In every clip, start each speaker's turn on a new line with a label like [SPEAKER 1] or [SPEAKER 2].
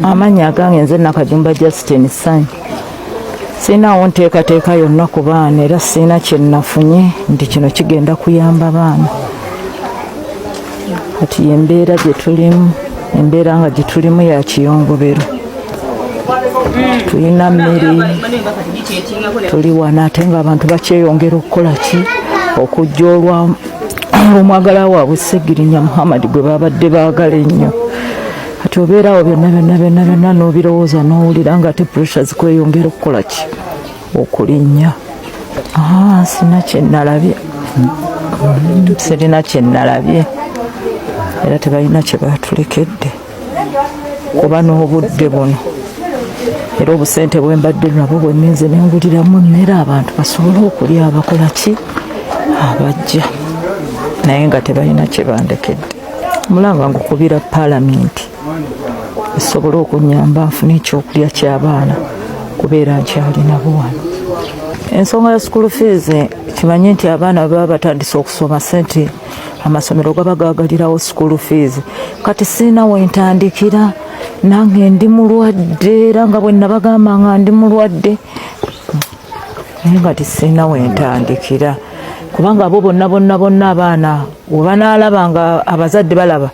[SPEAKER 1] Amannya agange nze Nakajumba Justin Ssanyu. Sirinawo nteekateeka yonna ku baana era sirina kye nafunye nti kino kigenda kuyamba baana. Kati embeera gye tulimu, embeera nga gye tulimu ya kiyongobero. Tulina mmere, tuli wano ate ng'abantu bakyeyongera okukola ki okujja olwa olw'omwagala waabwe Ssegirinya Muhammad gwe babadde baagala ennyo. Kati obeera awo byonna byonna byonna byonna n'obirowooza n'owulira nga ate pressure zikweyongera okukola ki okulinnya. Ah, sina kye nalabye, sirina kye nalabye era tebalina kye batulekedde kuba n'obudde buno era obusente bwe mbadde nabwo bwe ngenze ne nguliramu emmere abantu basobole okulya abakola ki abajja naye nga tebalina kye bandekedde. Omulanga ngukubira paalamenti esobole okunyamba nfune ekyokulya ky'abaana kubeera nkyalinabo wano. Ensonga ya school fees, kimanye nti abaana baba batandise okusoma sente amasomero gaba gagalirawo school fees. Kati sirina wentandikira, nange ndi mulwadde era nga bwe nabagamba nga ndi mulwadde, naye nga tisirina wentandikira kubanga abo bonna bonna bonna abaana we banaalaba nga abazadde balaba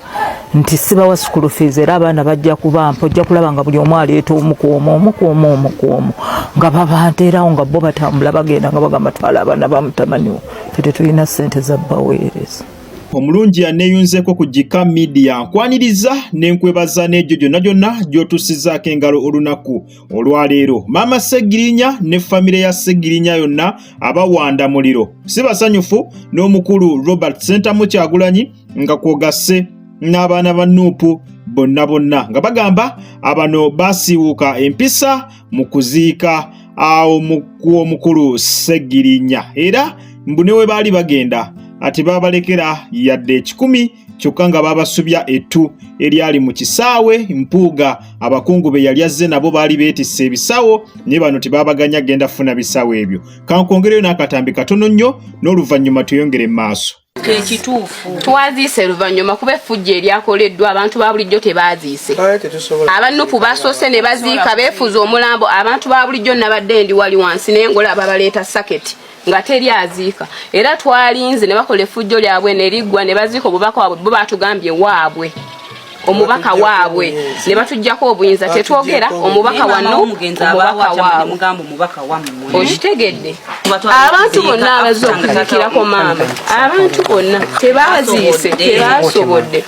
[SPEAKER 1] nti sibawa school fees, era abaana bajja kubampa, ojja kulaba nga buli omu aleeta omu ku omu, omu ku omu, omu ku omu, nga babanteerawo nga bo batambula bagenda nga bagamba twala abaana bamutamaniwo, ffe tetulina ssente za baweereza.
[SPEAKER 2] Omulungi yaneeyunzeeko ku Gika Media, nkwaniriza ne nkwebaza n'egyo gyonna gyonna gy'otuusizzaako engalo olunaku olwaleero. Maama Ssegirinya ne famire ya Ssegirinya yonna abawanda muliro si basanyufu n'omukulu Robert Ssentamu Kyagulanyi nga kwogasse n'abaana ba Nuupu bonna bonna, nga bagamba abano baasiiwuuka empisa mu kuziika omukulu Ssegirinya, era mbu ne we baali bagenda ati baabalekera yadde 100, kyokka nga baabasubya ettu eryali mu kisaawe. Mpuuga abakungu be yali azze nabo baali beetisse ebisawo, naye bano tebaabaganya genda funa bisawo ebyo. Kankwongereyo n'akatambi katono nnyo n'oluvannyuma tweyongere mu maaso.
[SPEAKER 3] Ekituufu twaziise luvannyuma kuba effujjo eryakoleddwa abantu ba bulijjo tebaziise. Abanupu basoose ne baziika beefuza omulambo. Abantu ba bulijjo nabadde ndi wali wansi naye ngolaba baleeta saketi nga teri aziika, era twalinze ne bakola effujjo lyabwe ne liggwa ne baziika obubaka waabwe. Bo batugambye waabwe omubaka waabwe ne batuggyako obuyinza, tetwogera omubaka wano, omubaka waabwe. Okitegedde? Abantu bonna abazze okuziikirako maama, abantu bonna tebaziise, tebasobodde,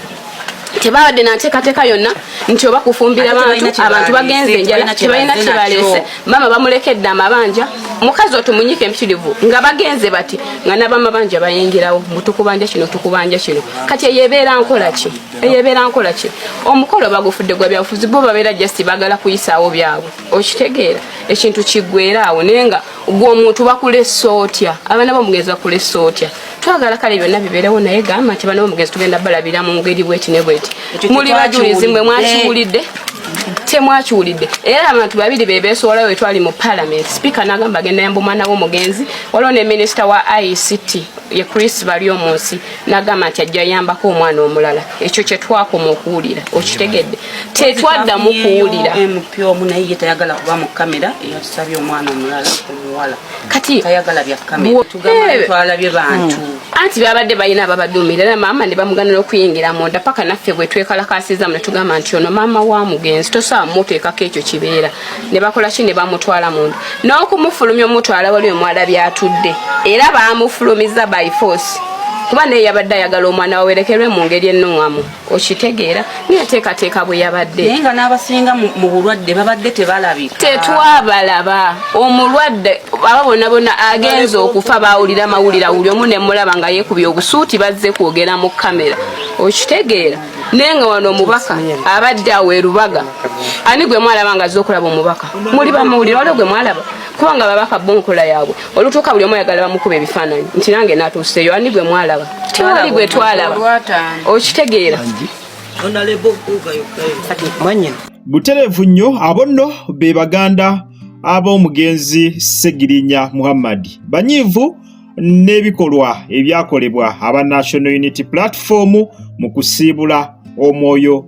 [SPEAKER 3] tebabadde na nteekateeka yonna nti oba kufumbira bantu. Abantu bagenze enjala, tebalina kyebaleese. Maama bamulekedde amabanja, mukazi otumunyika empitirivu nga bagenze bati nga n'abamabanja bayingirawo mbu tukubanja kino, tukubanja kino. Kati eyo ebeera nkola ki? Eyo ebeera nkola ki? Omukolo bagufudde gwa byabufuzi, bo babeera just baagala kuyisaawo byabwe. Okitegeera? Ekintu kiggwera awo, naye nga gwe omuntu bakulesa otya? Abaana b'omugenzi bakulesa otya? Twagala kale byonna bibeerewo, naye gamba nti bana b'omugenzi tugenda balabira mu ngeri bweti ne bweti. Muli bajulizi mwe, mwakiwulidde temwakiwulidde? Era abantu babiri be beesowolayo. Wetwali mu parliament, speaker n'agamba agenda yamba omwana w'omugenzi. Waliwo ne minisita wa ICT ye Chris Baryomunsi n'agamba nti ajja yambako omwana omulala. Ekyo kye twakoma okuwulira. Okitegedde? Tetwaddamu kuwulira.
[SPEAKER 4] MP omu naye ye tayagala kuba mu kamera, yatusabye omwana omulala omuwala.
[SPEAKER 3] Kati
[SPEAKER 4] tayagala bya kamera, tugamba twalabye bantu.
[SPEAKER 3] Anti babadde balina ababaduumira, era maama ne bamuganira okuyingira munda paka naffe bwe twekalakasizamu ne tugamba nti ono maama wa mugenzi, tosobola mumuteekako ekyo kibeera. Ne bakola ki? Ne bamutwala munda n'okumufulumya omutwala wali omwala byatudde, era baamufulumiza by force kuba naye yabadde ayagala omwana wawerekerwe mu ngeri ennuŋŋamu. Okitegeera? Niye enteekateeka bwe yabadde.
[SPEAKER 4] Naye nga n'abasinga mu bulwadde babadde tebalabika.
[SPEAKER 3] Tetwabalaba. Omulwadde aba bonna bonna agenze okufa bawulira mawulira, buli omu nemulaba nga yeekubye obusuuti bazze kwogera mu kamera. Okitegeera? Naye nga wano omubaka abadde awo erubaga, ani gwe mwalaba nga azze okulaba omubaka? Muli bamawulire, waliwo gwe mwalaba? Kubanga ababaka bo nkola yaabwe olutuuka buli omu ayagala bamukuba ebifaananyi nti nange natuuseeyo. Ani gwe mwalaba? Tewali gwe twalaba. Okitegeera?
[SPEAKER 2] Butereevu nnyo, abo nno be baganda ab'omugenzi Ssegirinya Muhammad, banyiivu n'ebikolwa ebyakolebwa aba National Unity Platform mu kusiibula omwoyo.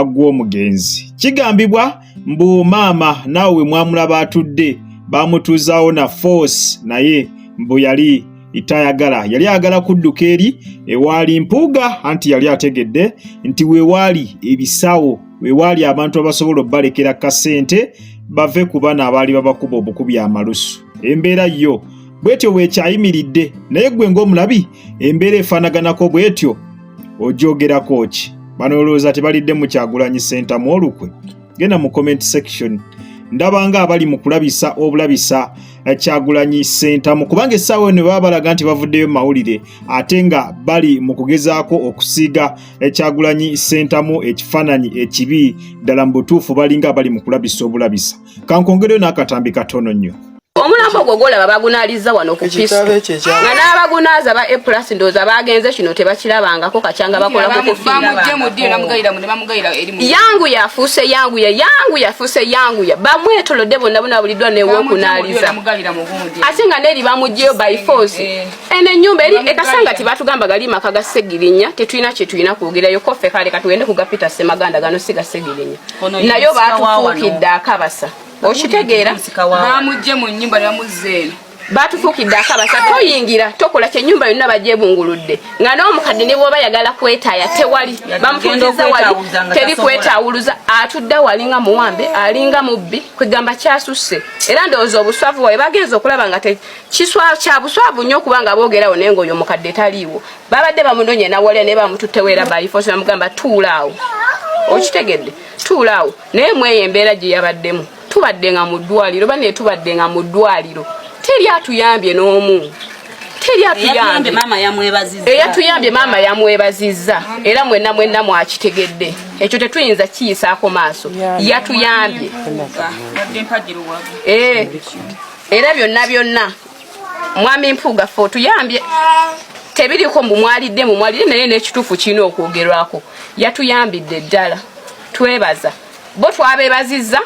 [SPEAKER 2] gw'omugenzi. Kigambibwa mbu maama naawe we mwamulaba atudde baamutuuzaawo na force, naye mbu yali tayagala, yali ayagala kudduka eri ewaali Mpuuga, anti yali ategedde nti wewaali ebisawo, wewaali abantu abasobola obbalekera kasente bave ku bano abaali babakuba obukubi amalusu. Embeera yo bwetyo bwekyayimiridde, naye ggwe ng'omulabi embeera efaanaganako bwetyo ogyogerako ki? Bano olowooza tebalidde mu Kyagulanyi Ssentamu olukwe? Genda mu comment section, ndaba nga abali mu kulabisa obulabisa Kyagulanyi Ssentamu, kubanga essaawa eno baba balaga nti bavuddeyo mu mawulire ate nga bali mu kugezaako okusiiga Kyagulanyi Ssentamu ekifaananyi ekibi. Ddala mu butuufu balinga abali mu kulabisa obulabisa. Kankwongereyo n'akatambi katono nnyo.
[SPEAKER 3] Omulambo ogwo gwolaba bagunaalizza wano ku pisto, nga n'abagunaaza ba A+ ndowooza bagenze kino tebakirabangako kacyanga bakola kukufiyanguya afuuse yanguya, yanguya afuuse yanguya, bamwetolodde bonna bona buliddwa newokunaaliza, ate nga neeri bamugyeyo by force. Eno ennyumba eri ekasanga tibatugamba gali maka ga Segirinya, tetulina kye tulina kwogerayo koffe. Kale katugende ku ga Peter Semaganda, gano si ga Segirinya, nayo batufuukidde akabasa, okitegeera?
[SPEAKER 4] Bamugye mu nnyumba ne bamuzza eno.
[SPEAKER 3] Batufuukidde akabasa, toyingira, tokola kyenyumba yonna bagyebunguludde, nga n'omukadde ne bwoba yagala kwetaaya tewali, bamutuuziza wali teri kwetaawuluza, atudde wali nga muwambe, alinga mubbi, kwegamba kyasusse. Era ndowooza obuswavu bwawe bagenza okulaba nga kya buswavu nnyo okubanga boogerawo, naye ngaoyo omukadde taliiwo, babadde bamunonye nawalya naye bamututtewo era by force bamugamba tuula awo, okitegedde, tuula awo. Naye mweyo embeera gye yabaddemu, tubadde nga mu ddwaliro, bane tubadde nga mu ddwaliro, teri atuyambye n'omu, teri atuyambye. Eyatuyambye maama yamwebazizza, era mwenna mwenna mwakitegedde, ekyo tetuyinza kiyisaako maaso, yatuyambye. Era byonna byonna Mwami Mpuuga ffe otuyambye, tebiriko mbu mwalidde mumwalidde, naye n'ekituufu kirina okwogerwako, yatuyambidde ddala, twebaza bo, twabebazizza.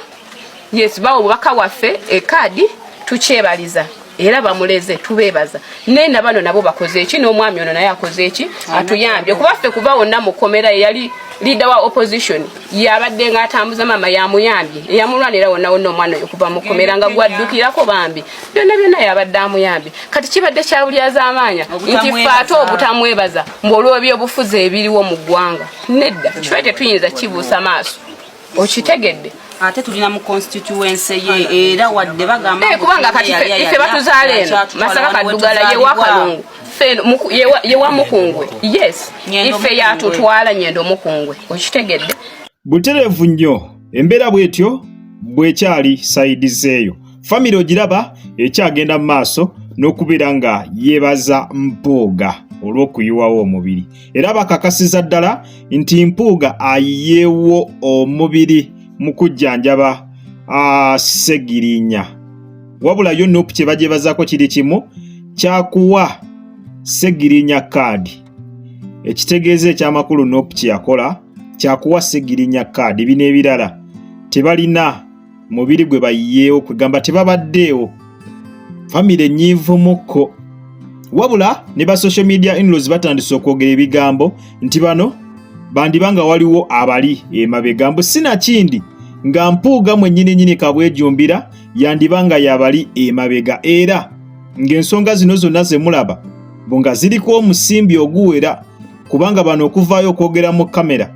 [SPEAKER 3] Yes, bawa obubaka waffe ekaadi, tukyebaliza, era bamuleze, tubeebaza. Naye nabano nabo bakoze eki? N'omwami ono naye akoze eki? Atuyambye, kuba ffe kuva wonna mukomera yali leader wa opposition, yabadde nga atambuza maama, yamuyambye, yamulwanira wonna wonna omwana oyo kuva mukomera nga gwaddukirako bambi, byonna byonna yabadde amuyambye. Kati kibadde kyabulyazaamaanya nti ffe ate obutamwebaza mbu olw'ebyobufuzi ebiriwo mu ggwanga, nedda, kifa tetuyinza kibuusa maaso, okitegedde?
[SPEAKER 4] Ate tulina mu constituency ye, era wadde bagamba
[SPEAKER 3] kubanga kati ife batuzaala eno Masaka, Kaddugala yewa Kalungu, yewa Mukungwe, yes, ife yatutwala Nyendo Mukungwe, okitegedde?
[SPEAKER 2] Butereevu nnyo, embeera bwetyo bwekyali side zeeyo. Famire ogiraba ekyagenda mu maaso n'okubeera nga yeebaza Mpuuga olw'okuyiwawo omubiri, era bakakasiza ddala nti Mpuuga ayiyeewo omubiri mu kujjanjaba Segirinya. Wabula yo NUP kye bagyebazaako kiri kimu, kyakuwa Segirinya kaadi, ekitegeeza ekyamakulu NUP kye yakola kyakuwa Segirinya kaadi. Bino ebirala tebalina mubiri gwe bayiyeewo, kwegamba tebabaddeewo. Famire nyiivumukko, wabula ne ba social media inlaws batandise okwogera ebigambo nti bano bandiba nga waliwo abali emabega, mbu sinakindi nga Mpuuga mwennyini nyini kabwejumbira yandiba nga yabali emabega, era ng'ensonga zino zonna ze mulaba mbu nga ziriko omusimbi oguwera, kubanga bano okuvaayo okwogera mu kamera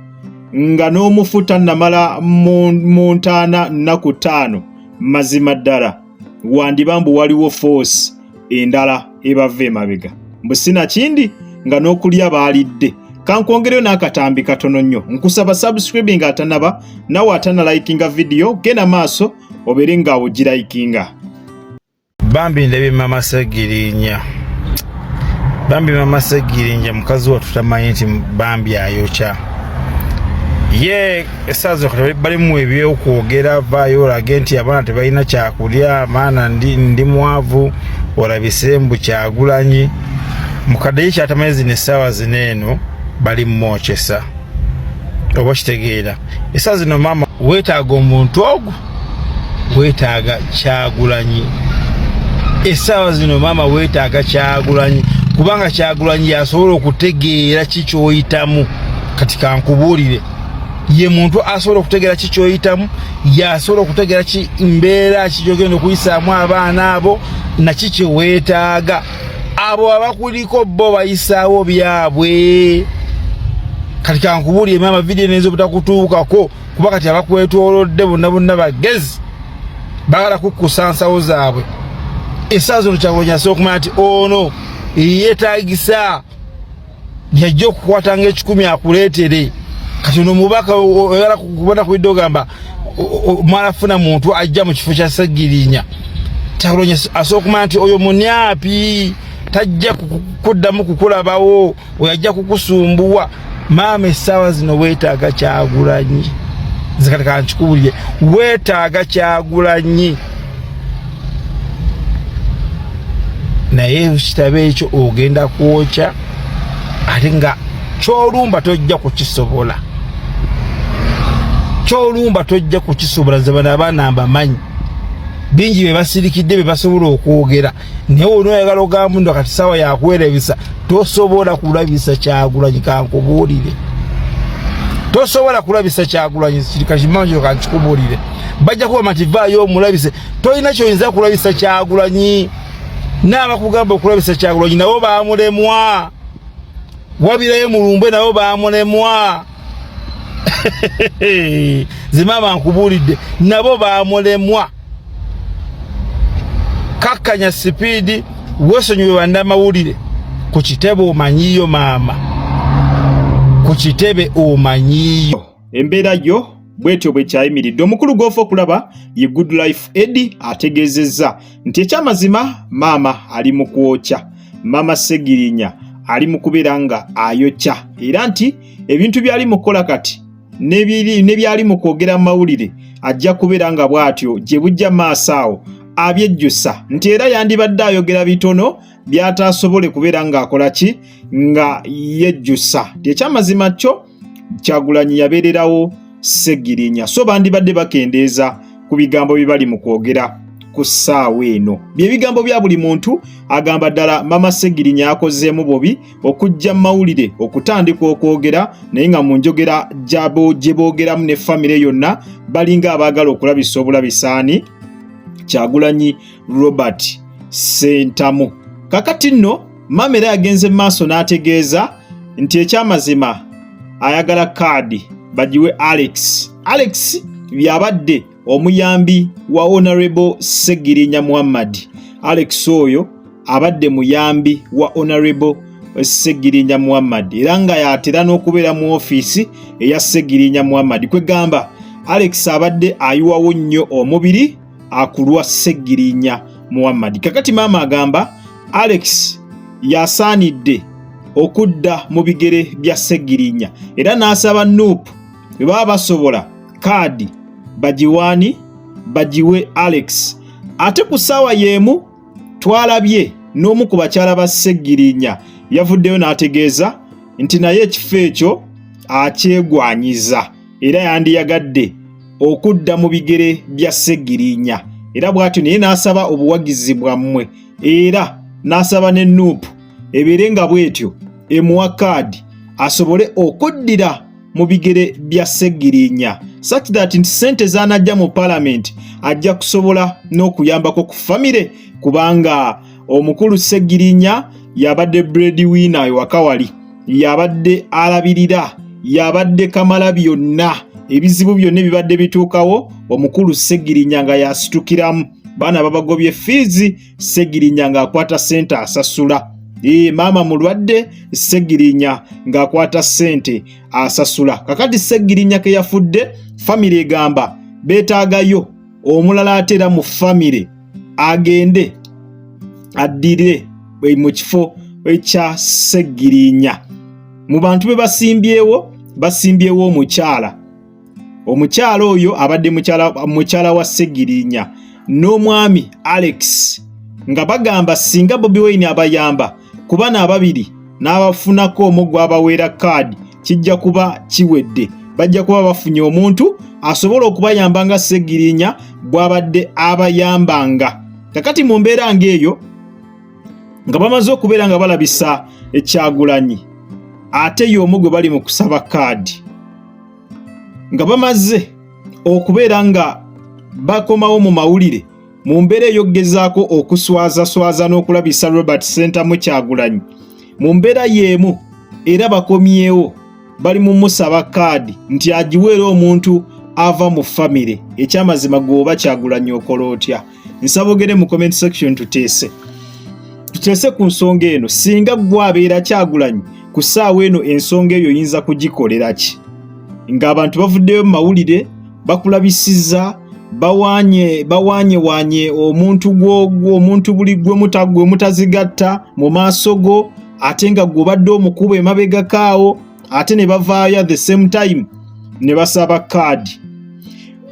[SPEAKER 2] nga n'omufu tannamala mu ntaana nnaku 5, mazima ddala wandiba mbu waliwo force endala ebava emabega, mbu sinakindi nga n'okulya baalidde. Kankwongereyo n'akatambi katono nnyo. Nkusaba subscribing atanaba, nawe atanalikinga video, genda maaso obeere nga ogirikinga.
[SPEAKER 5] Bambi ndabye mama Segirinya, bambi mama Segirinya mukazi wattu tamanyi nti bambi ayokya ye. Essaawa zino balimu ebyokwogera, vaayo olage nti abaana tebalina kyakulya, maana ndi, ndi mwavu, olabise mbu Kyagulanyi mukadde ye kyatamanyi zino essaawa zino eno bali mumwokyesa, oba kitegeera. Essaawa zino maama weetaaga omuntu ogwo, weetaaga Kyagulanyi. Essaawa zino maama weetaaga Kyagulanyi, kubanga Kyagulanyi yasobola okutegeera ki kyoyitamu. Kati kankubuulire. Ye muntu asobola okutegeera ki kyoyitamu, yasobola okutegeera ki mbeera ki gyogenda okuyisaamu abaana abo, naki kyeweetaaga. Abo abakuliko bo bayisaawo byabwe. Kati kankubuulire maama, vidiyo neyinza obutakutuukako kuba kati abakwetoolodde bonna bonna bagezi, bagala kukkusa nsawo zaabwe. Essaawa zino Kyagulanyi asobola okumanya nti ono yeetagisa yajja okukwata ngaekikumi akuleetere. Kati ono omubaka oyagala kubona kubidde ogamba mwalafuna muntu ajja mu kifo kya Ssegirinya. Kyagulanyi asobola okumanya nti oyo munyapi tajja kuddamu kukulabawo, oyo ajja kukusumbuwa. Maama, essaawa zino weetaaga Kyagulanyi. Nze kati kankikubulire, weetaaga Kyagulanyi, naye kitabo ekyo ogenda kwokya, ate nga kyolumba tojja kukisobola, kyolumba tojja kukisobola. Nze bano abaana mbamanyi, bingi bye basirikidde bye basobola okwogera, naye onoyagala ogamba nti kati sawa yakwerabisa, tosobola kulabisa Kyagulanyi. Kankubuulire, tosobola kulabisa Kyagulanyi. Kakimanjo kankikubuulire, bajja kugamba nti vaayo omulabise, tolina kyoyinza kulabisa Kyagulanyi. Naabakugamba okulabisa Kyagulanyi nabo bamulemwa, wabirayo mulumbwe nabo bamulemwa. Zimaama nkubuulidde, nabo bamulemwa. Kakkanya sipiidi, wesonyiwe bannamawulire. Ku kitebe omanyiyo maama, ku kitebe omanyiyo.
[SPEAKER 2] Embeera yo bwetyo bwekyayimiridde. Omukulu gwofa okulaba ye Good Life Eddie ategeezezza nti ekyamazima maama ali mu kwokya, maama Segirinya ali mu kubeera nga ayokya, era nti ebintu byali mu kukola kati ne byali mu kwogera mu mawulire ajja kubeera nga bw'atyo gye bujja maaso awo abyejjusa, nti era yandibadde ayogera bitono by'ataasobole kubeera ng'akola ki nga yejjusa. Nti ekyamazima kyo Kyagulanyi yabeererawo Ssegirinya, so bandibadde bakendeeza ku bigambo bye bali mu kwogera ku ssaawa eno. Bye bigambo bya buli muntu agamba ddala mama Ssegirinya yakozeemu bubi okujja mu mawulire okutandika okwogera, naye nga mu njogera gye boogeramu ne famire yonna balinga abaagala okulabisa obulabisaani Kyagulanyi Robert Ssentamu. Kakati nno maama era yagenze mu maaso n'ategeeza nti ekyamazima ayagala kaadi bagiwe Alex. Alex byabadde omuyambi wa Honorable Ssegirinya Muhammad. Alex oyo abadde muyambi wa Honorable Ssegirinya Muhammad era nga yatera n'okubeera mu ofiisi eya Ssegirinya Muhammad. Kwegamba Alex abadde ayiwawo nnyo omubiri akulwa Ssegirinya Muhammad. Kakati maama agamba Alex yasaanidde okudda mu bigere bya Ssegirinya, era n'asaba NUP bwe baba basobola kaadi bagiwaani bagiwe Alex. Ate ku ssaawa y'emu twalabye n'omu ku bakyala ba Ssegirinya yavuddeyo n'ategeeza nti naye ekifo ekyo akyegwanyiza era yandiyagadde okudda mu bigere bya Ssegirinya, era bw'atyo naye n'asaba obuwagizi bwammwe, era n'asaba ne NUP ebeere nga bw'etyo emuwa kaadi asobole okuddira mu bigere bya Ssegirinya, such that nti ssente z'anajja mu palamenti ajja kusobola n'okuyambako ku famire, kubanga omukulu Ssegirinya yabadde bread winner ewaka wali, yabadde alabirira, yabadde kamala byonna ebizibu byonna ebibadde bituukawo, omukulu Ssegirinya nga yasitukiramu. Baana babagobye fiizi, Ssegirinya ng'akwata ssente asasula. Maama mulwadde, Ssegirinya ng'akwata ssente asasula. Kakati Ssegirinya ke yafudde, famire egamba beetaagayo omulala ate era mu famire agende addire mu kifo ekya Ssegirinya. Mu bantu be basimbyewo, basimbyewo omukyala. Omukyala oyo abadde mukyala wa Ssegirinya n'omwami Alex, nga bagamba singa Bobi Wine abayamba ku bano ababiri n'abafunako omu gw'abaweera kaadi, kijja kuba kiwedde, bajja kuba bafunye omuntu asobola okubayamba nga Ssegirinya bw'abadde abayambanga. Kakati mu mbeera ng'eyo nga bamaze okubeera nga balabisa Ekyagulanyi, ate y'omu gwe bali mu kusaba kaadi. Nga bamaze okubeera nga bakomawo mu mawulire mu mbeera ey'okugezaako okuswazaswaza n'okulabisa Robert Ssentamu Kyagulanyi mu mbeera y'emu, era bakomyewo bali mu musaba kaadi nti agiweere omuntu ava mu famire. Ekyamazima, gwoba Kyagulanyi okola otya? Nsaba ogende mu comment section tuteese, tuteese ku nsonga eno. Singa gwe abeera Kyagulanyi ku ssaawa eno, ensonga eyo oyinza kugikolera ki ng'abantu bavuddeyo mu mawulire bakulabisizza, bawanye bawanyewanye omuntu gwogwo, omuntu buli gwe gwe mutazigatta mu maaso go, ate nga gw'obadde omukuba emabegakaawo, ate ne bavaayo at the same time ne basaba kaadi?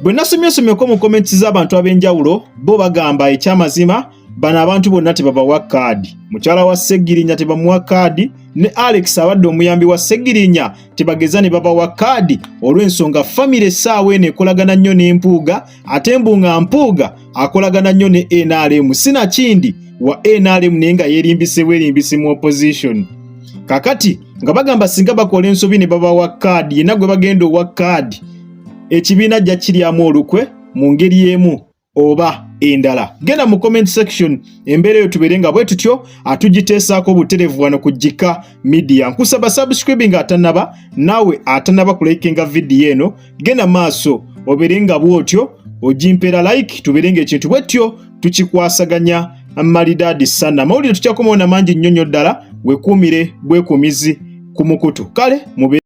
[SPEAKER 2] Bwe nasomyesomyeko mu comments z'abantu ab'enjawulo, bo bagamba ekyamazima bano abantu bonna tebabawa kaadi. Mukyala wa Ssegirinya tebamuwa kaadi, ne Alex abadde omuyambi wa Ssegirinya tebageza ne babawa kaadi, olw'ensonga famire essaawa eno ekolagana nnyo n'Empuuga, ate mbu nga Mpuuga akolagana nnyo ne NRM, sinakindi wa NRM, naye nga yeerimbise bwerimbisi mu opposition. Kakati nga bagamba singa bakola ensobi ne babawa kaadi, yenna gwe bagenda owa kaadi ekibiina ajja kiryamu olukwe mu ngeri emu oba endala. Genda mu comment section, embeera eyo tubeere nga bwe tutyo atugiteesaako obutereevu wano ku Gika Media. Nkusaba subscribing atanaba, naawe atanaba kulikinga vidiyo eno, genda maaso obeere nga bw'otyo ogimpeera like, tubeere nga ekintu bwetyo tukikwasaganya malidaadi sana. Amawulire tukyakomawo na mangi nnyo nnyo ddala. Wekuumire bwekuumizi ku mukutu. Kale mube.